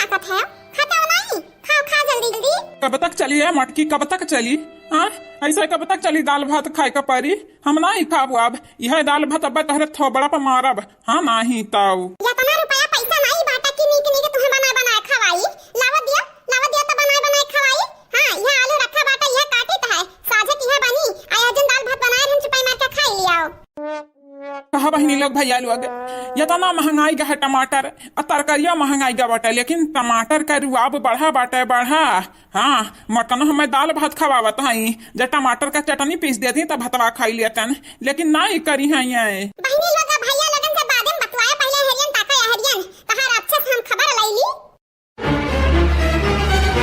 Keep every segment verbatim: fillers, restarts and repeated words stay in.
कथेव, खातेव नाहीं? खाओ, खाओ जल्दी, जल्दी। कब तक चली ए मटकी, कब तक चली? हाँ, अइसे कब तक चली? दाल भात खाए का परी, हम नाहीं खाबो अब। इहै दाल भात अब तोहरे थोबड़ा पर मारब, हाँ नाहीं तउ। यतना रुपया पैसा नाहीं बाटा कि नीक नीक तुहैं बनाए बनाए खवाई। लावा दिया, लावा दिया त बनाए बनाए खवाई। हाँ, इहै आलू रखा बाटा, इहै काटित है, साझे किहै बनी, आ यह जन दाल भात बनाए हम चुपाई मार के खाई लियाओ। कहा बहिनी लोग, भइया लोग, यतना महँगाइ गा है टमाटर, आ तरकारिया महँगाइ गा बाटे, लेकिन टमाटर का रुआब बढ़ा बाटे, बढ़ा। हाँ, मटकनौ हम्मै दाल भात खवावत हईं, जब टमाटर का चटनी पीस देतीं, तब भतवा खाई लेतन, लेकिन नाहीं करिहैं ये। बहिनी लोग, भइया लोगन से बादे में बतवाए, पहिले हेरियन ताका या हेरियन, तहार अच्छे से हम खबर लइली।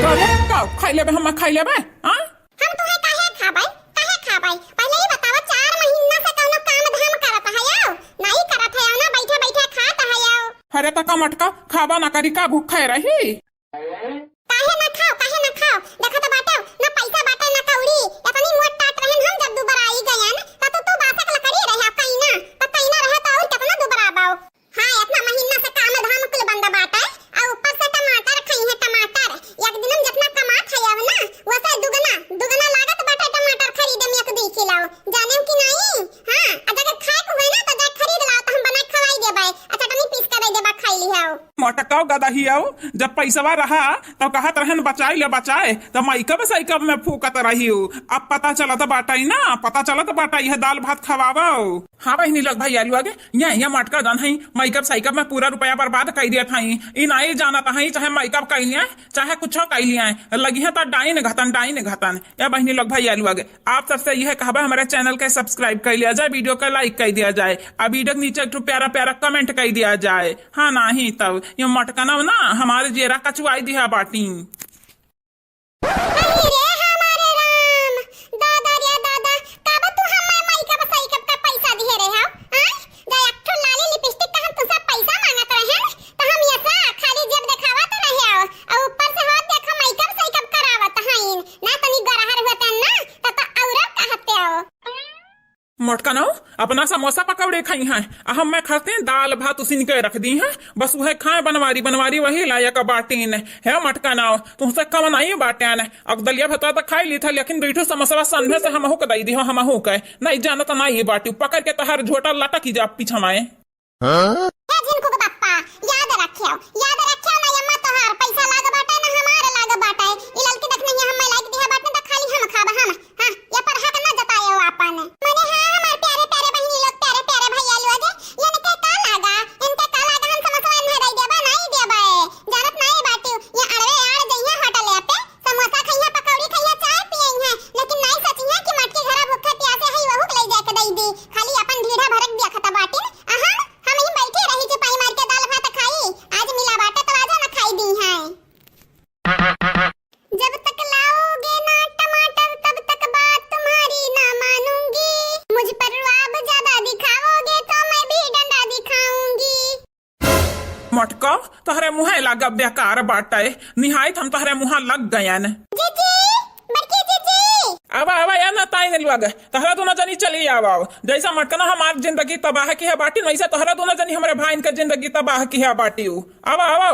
का रे, का खाई लेबे, हम्मै खाई लेबे, हाँ? हम तुहैं काहे खाबै, काहे खाबै? पहिले ई बतावा, चार महीना से कउनो काम धाम करत हयौ? नाहीं करत हयौ ना, बइठे बइठे खात हयौ। अरे त का मटका खाबा ना करी, का भूखे रही? काहे ना खाओ, काहे ना खाओ? देखत बाटेव, ना पैसा बाटे, ना कौड़ी। एतनी मोट टाट रहेन हम, जब दुबराई गयन, त तू, तू बासे क लकड़ी रहे, कइना, त कइना रहे त अउर केतना दुबराबौ? हाँ, एतना महीना से काम धाम कुल बंद बाटे, अउ ऊपर से टमाटर खइहैं, टमाटर। एक दिन में जेतना कमात हयौ ना, वसे दुगना, दुगना लागत बाटे टमाटर खरीदे में एक दुइ किलो। जानेव कि नाहीं? हाँ, आ जगर खाए के होई ना, त जाए खरीद लाओ, त हम बनाए खवाई देबै, आ चटनी पीस के दे देबा, खाई लिहौ। मटकौ गदहियौ, जब पैसवा रहा, तब कहत रहेन, "बचाई ले, बचाए," त मइकब सइकब में फूकत रहियौ। अब पता चलत बाटै ना, पता चलत बाटै, इहै दाल भात खवावौ। हाँ बहिनी लोग, भइया लोग, ये, ये मटका जौन हईं, मइकब सइकब में पूरा रुपया बर्बाद कइ देत हईं। ई नाहीं जानत हईं, चाहे मइकब कइ लियाएँ, चाहे कुछो कइ लियाएँ, लगिहैं त डाइन घतन, डाइन घतन। ए बहिनी लोग, भइया लोग, आप सबसे इहै कहबा, हमरे channel के subscribe कइ लिया जाए, video का like कइ दिया जाए, आ video के नीचे एक ठो प्यारा प्यारा comment कइ दिया जाए। हाँ, नाहीं तब ये मटकनौ ना हमार जियरा कचुआई दिहा बाटीं। अरे रे हमारे राम, दादा रे दादा, कब तू हम्मै मइकब सइकब का पैसा दिहे रहे हौ? आय? जा एक ठो लाली लिपस्टिक का हम तुमसे पैसा माँगत रहेन, त हम अइसा खाली जेब देखावत रहे हौ, अउ ऊपर से होत देखा मइकब सइकब करावत हईं, ना तनी गरहर होतेन ना, त, त अउर कहतेव। मटकनौ, अपना समोसा पकौड़े खइहैं, आ हम्मै खातिर दाल भात उसिन के रख दीहैं, बस उहै खाएँ बनवारी बनवारी वही लायक बाटीं। हे मटकनौ, तुहसे कम नाहीं बाटेन, अब दलिया भतवा त खाई लीत है, लेकिन दुइ ठो समोसवा संझे से हमहू के दइ दिहो, हमहू के। नाहीं जानत नाहीं बाटिउ, पकड़ के तहार झोटा लटकी जा पीछा माए। हाँ? हे झिनकू के बप्पा, याद रखेव, याद रखेव ना, अम्मा तोहार पैसा लाग बाटे ना हमार लाग बाटे। ई ललकी देखनहिया हम्मै लाइक दिहा बाटे त खाली हम खाब, हम। हाँ, ये पर हक ना जताएव आपन। मने हाँ, हमार प्यारे प्यारे बहिनी लोग, प्यारे प्यारे भइया लोग, इनके का लागा, इनके का लागा, हम समोसवा इन्हें दइ देबा, नाहीं देबे। जानत नाहीं बाटिउ, ये अड़वे आड़ जइहैं होटल पे, समोसा खइहैं, पकौड़ी खइहैं, चाय पियइहैं, लेकिन नाहीं सोचिहैं कि मटकी घरा भूखे प्यासे हई, वहू के लइ जाके दइ दी। खाली अपन ढीढ़ा भरक देखत बाटिन। अहम, हमहीं बइठे रही चुपाई मार के दाल भात खाई। आज मिला बाटे त आजो न खाई दीहैं। जब तक लाओगे ना टमाटर, तब तक बात तुम्हारी ना मानूंगी। मुझ पर रुआब ज्यादा दिखाओगे तो मैं भी डंडा दिखाऊंगी। मटका, तोहरे मुँहे लागब बेकार बाटे, निहायत हम तोहरे मुँहा लग गयन। जीजी, बड़की जीजी। आवा, आवा, या ना ताई ने लुआ गए, तोहरा दोनों जनी चली आवा। जैसा मटकना हमार जिंदगी तबाह किहे बाटी, वैसे तोहरा दोनों जनी हमरे भाईन के जिंदगी तबाह किहे बाटी। आवा, आवा।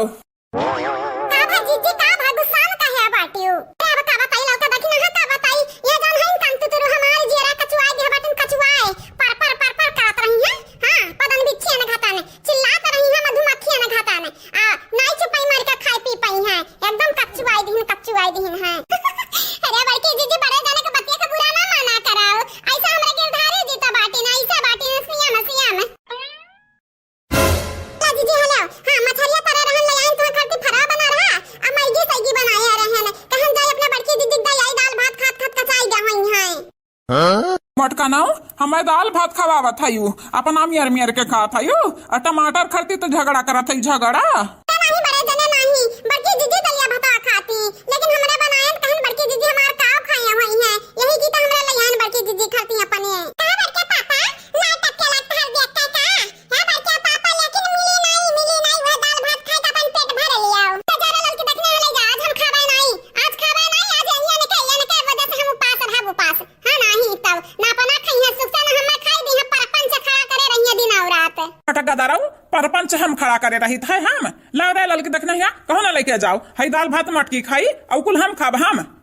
का भा जीजी, का भा गुस्सान काहे बाटिउ? का बा, का बताई लौका दखिना है, का बताई? ये जौन है न तंतु तुरु हमार जियरा कचुआए दिहा बाटिन, कचुआए। पर, पर, पर, पर करत रही हैं। हाँ, पदन बिच्छियन घातन, चिल्लात रही हैं मधुमक्खियन घातन। आ, नाई चुपाई मार के खाई पी पाई हैं। एकदम कचुआए दिहिन, कचुआए दिहिन हैं। अरे बड़की जीजी, बड़े जाने के बतिया के बुरा ना माना कराओ। ऐसा हमरे गिरधारी जी तो बाटिन, ऐसा बाटिन, सियान, सियान। ला जीजी, हेलो। हाँ, मछरिया तरे रहन, ले आइन तुहे खरती फरा बना रहा। आ मैगी सैगी बनाए रहन। कहन जाए अपने बड़की जीजी के दई आई, दाल भात खात खात कचाई गई हैं। हाँ? मटका नाऊ, हमें दाल भात खवावत हयू, अपना मियर मियर के खात हयू, आ टमाटर खरती तो झगड़ा करत हयू, झगड़ा। ए नाही बड़े जने नाही, बड़की जीजी दलिया भतवा खाती, लेकिन हमरे बनायन कहन बड़की जीजी हमार काव खाए हुई हैं, यही की तो हमरा ले आइन बड़की जीजी खरती अपने। कहा बड़के पापा, लाल टपके लाग तहर देख के का? हे बड़के पापा, लेकिन मिली नाई, मिली नाई, वह दाल भात खाए के अपन पेट भर लियाओ। तो जा रे ललकी, देखने हले जा, आज हम खाबे नाई, आज खाबे नाई, आज यही अनके, अनके वजह से हम उपास रहब, उपास। हाँ, नाही तब, ना अपना खइहे सुख से, ना हमें खाई दी, हम परपंच खड़ा करे रहिए दिन और रात। अटक गदारऊ, परपंच हम खड़ा का करे रहित है हम? लाव रे ललकी दखिनहिया, कहूँ ना लइके जाव। हई दाल भात मटकी खाई, अउ कुल हम खाब हम।